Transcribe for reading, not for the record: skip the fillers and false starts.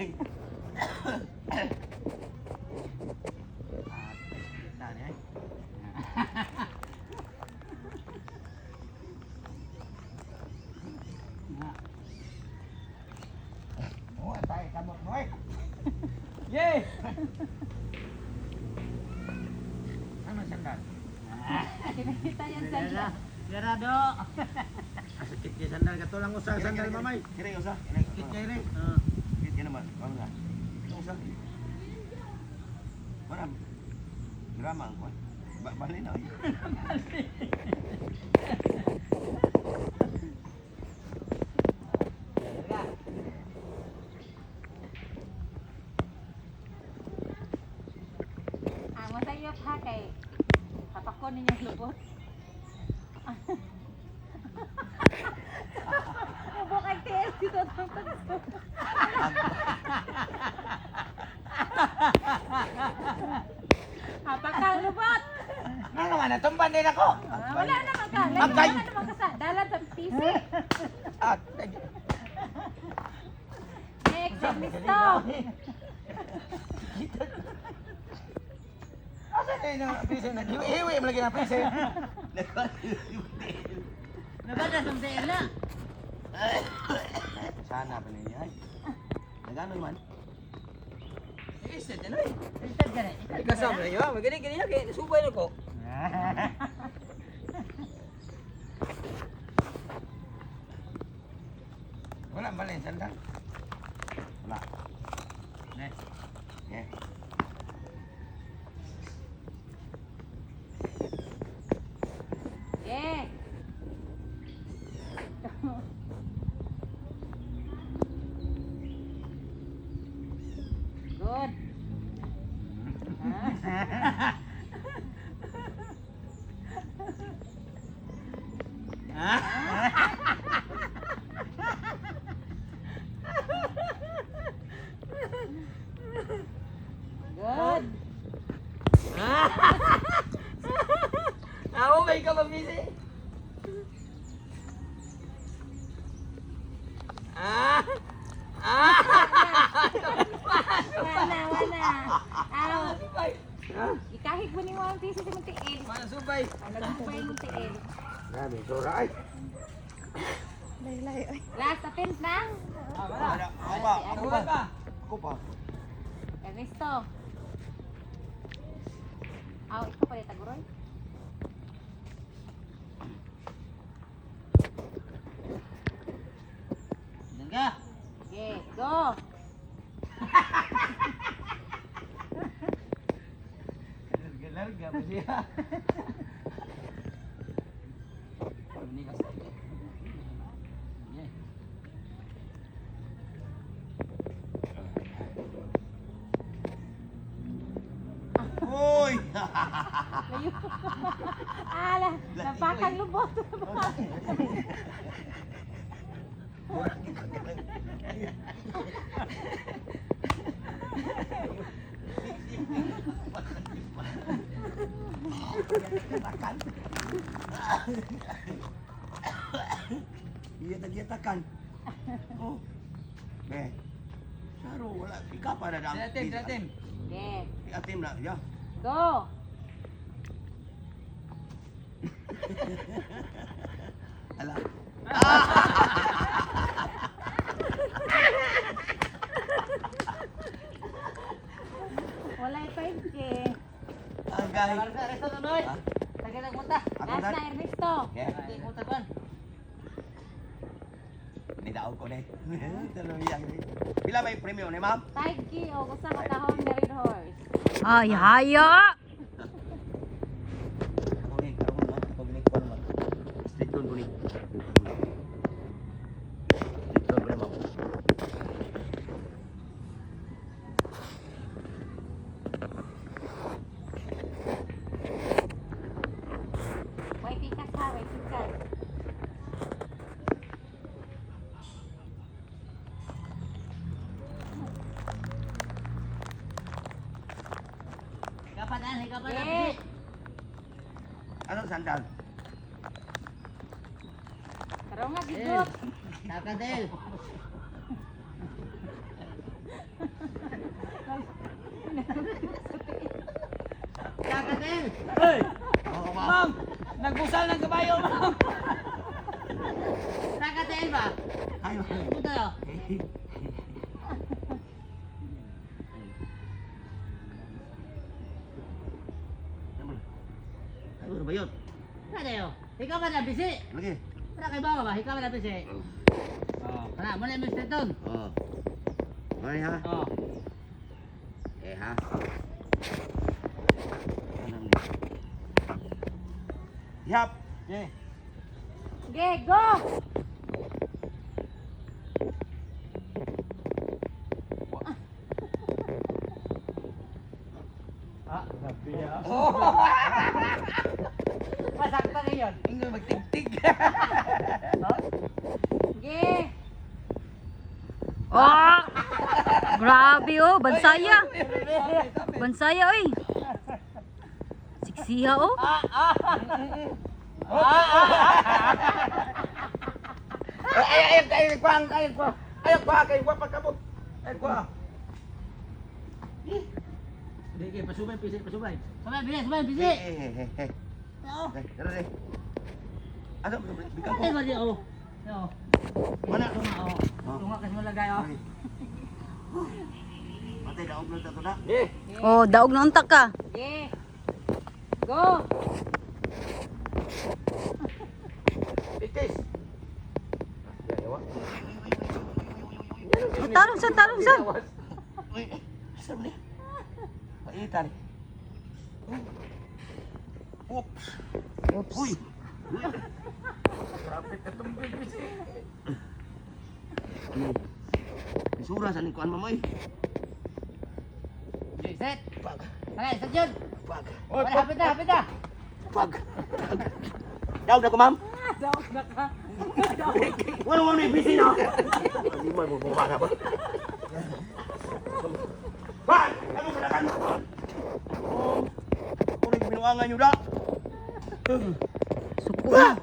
Ah, kita ni ay. Oh, tayo kamot mo eh. Yay! Ano sandal? Kinita yan sa Gerardo. Asa kit kay sandal kato lang usa sandal mamay. Kire usa. Kit kay re. Kit kay naman. Wala na. Ito usa. Wala. Drama ang kuan. Ba bali na. Oy. Ah, masayop ha kay tapakon ninyong lubot. Lubok ang tiil dito ang tagso. Hapak kang lubot. Nga naman natumban din ako. Ah, wala naman ka. Layo, Agay! wala naman ka sa dalan sa PC. At Next, Ernesto. Asa na yung pise na hiwi mo lagi na pise. Nabada sa tiil na. Sana pa ninyo ay. Nagano man. Isad na eh. Isad ka na. Kasama na yun. Magaling ganyan kay subay na ko. Wala bali sandal. Wala. Ne. Okay. Yeah. Good. Good. Ako may ka mabisi. Ah! Wala, wala. Aw, Subay. ikahig mo ni mo ang PC sa mong tiil. Mana subay. Nagumpay mong tiil. Grabe sura ay. Last attempt na. Ah, wala. Ako pa. Ako Subay pa. pa. Ako pa. Ernesto. Aw, ikaw pala taguroy. Diyan ka. Okay, go. Larga pa siya. Ini kasi. Yeah. Uy! Layo. Ala, napakang lubot. Iya tagiyatakan. Oh. Be. Saro wala ika pa na dam. Sa team, sa team. Okay, Atim na, ya. go. Ala. Walay 5K. Ang gay. Resto na noy. Tagalag mo ta. Ako Last na. na, Ernesto. Yeah. Hindi mo taguan. Ni daog ko ni. Taluyang ni. Pila may premium ni ma'am? 5K o gusto ka kahon na red horse. Ay, haya! Ako ni, karon mo, ako ni kuan mo. Straight ko ni. Straight ko ni ma'am. Way pikas ha, way pikas. Kapan an, kapan an. Okay. Ano sandal? Karon nga gigot. Takadel. tiil. Hey! Ma'am! Nagbusal ng kabayo, ma'am! Saka tiil ba? Ay, ma'am. Puta yo. Ay, ano ba yun? Kada yo. Ikaw ba na bisi? Lagi. Wala kay bawa ba? Ikaw ba na bisi? Oh. Wala mo na Mr. Don. Oh. Mari ha. Oh. Eh ha. Ano ni? Yap. Yeah. Sige, go! Ah, grabe ah. Masaktan na yun. Ingoy magtigtig. Sige. Oh! Grabe oh, bansaya. Bansaya oy. Siksiha oh. Ay ay ay ay kuang ay kuang. Ay kuang kay wa pagkabot. Ay kuang. Hindi kay pasubay bisi, pasubay. Sabay bisi, sabay bisi. Eh eh eh. Oo. Eh, tara deh. Ano bikan ko? Ay, ba di oh. Yo. Mana? Tunga oh. Tunga kasi malagay oh. Patay daog lang ta to na. Yeah. Oh, daog na unta ka. Sige. Go! Titis. Oh, tarong san, tarong san. Uy, saan ni? Paita ni. Oops. Oops. Uy. Traffic na itong bibis. Isura sa ning kuan mamay. Set. Pag. Okay, set yun. Pag. Wala, hapit na, hapit na. Pag. Daog na ko, ma'am. Daog na ka. Wala mo ni busy na. Hindi mo bubuka na ba? Pag! Ano ka nakan? Oh, kurig binuangan nyo da. Suko na.